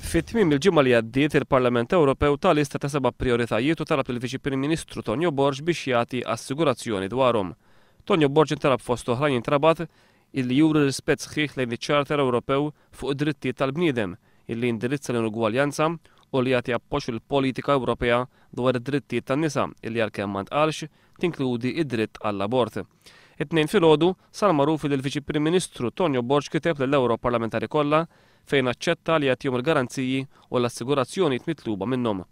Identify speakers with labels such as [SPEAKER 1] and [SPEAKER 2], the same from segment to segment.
[SPEAKER 1] Fi tmiem il-ġimgħa li għaddiet, il-Parlament Ewropew ta lista ta' seba' prijoritajiet u talab lill-Viċi Prim Ministru Tonio Borg biex jagħti assigurazzjoni dwarhom. Tonio Borg intalab fost oħrajn jintrabat illi juri rispett sħiħ lejn iċ-Charter Ewropew fuq id-Drittijiet tal-Bniedem, illi jindirizza l-inugwaljanza u li jagħti appoġġ lill-politika Ewropea dwar id-drittijiet tan-nisa illi għalkemm ma ntqalx, tinkludi d-dritt għall-abort. It-Tnejn filgħodu, sar magħruf illi l-Viċi Prim Ministru Tonio Borg kiteb lill-Ewroparlamentari kollha fejn aċċetta li jagħtihom il-garanziji u l-assigurazzjonijiet mitluba minnhom.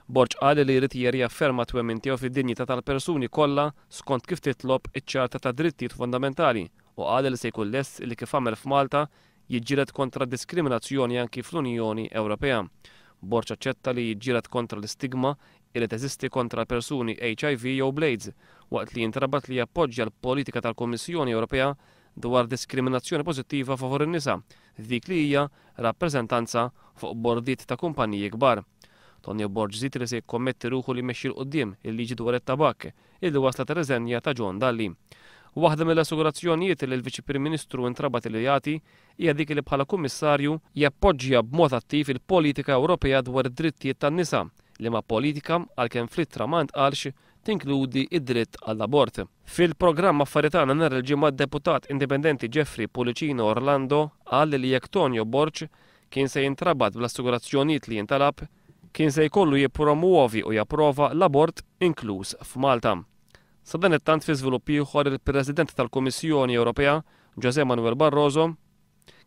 [SPEAKER 1] Borg qal li jrid jirriafferma t-twemmin tiegħu fid-dinjità tal-persuni kollha skont kif titlob iċ-Ċarta tad-Drittijiet Fundamentali u qal li se jkun lest li kif għamel f'Malta jiġġieled kontra d-diskriminazzjoni anki fl-Unjoni Ewropea. Borg aċċetta li jiġġieled kontra l-istigma li teżisti kontra l-persuni HIV jew bl-AIDS waqt li jintrabat li jappoġġja l-politika tal-Kummissjoni Ewropea dwar diskriminazzjoni pożittiva favur in-nisa f'dik li hija rappreżentanza fuq bordijiet ta' kumpaniji kbar. Tonio Borg żied li se jikkommetti ruħu li jmexxi 'l quddiem il-liġi dwar it-tabakk illi waslet għar-riżenja ta' John Dalli. Waħda mill-assigurazzjonijiet li l-Viċi Prim Ministru intrabat li jagħti hija dik li bħala Kummissarju jappoġġja b'mod attiv il-politika Ewropea dwar id-drittijiet tan-nisa, liema politika, għalkemm fl-ittra ma ntqalx, tinkludi d-dritt għall-abort. Fil-programm Affari Tagħna nhar il-Ġimgħa d-Deputat Indipendenti Jeffrey Pullicino Orlando qal li jekk Tonio Borg kien se jintrabat bl-assigurazzjonijiet li jintalab, kien se jkollu jippromwovi u japprova l-abort inkluż f'Malta. Sadanittant fi żvilupp ieħor il-President tal-Kummissjoni Ewropea José Manuel Barroso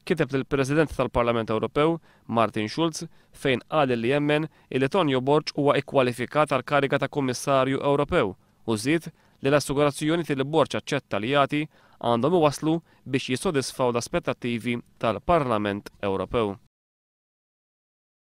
[SPEAKER 1] kiteb lill-President tal-Parlament Ewropew, Martin Schulz, fejn qal li jemmen illi Tonio Borg huwa ikkwalifikat għall-kariga ta' Kummissarju Ewropew u żied li l-assigurazzjonijiet li Borg aċċetta li jagħti għandhom iwasslu biex jissodisfaw l-aspettattivi tal-Parlament Ewropew.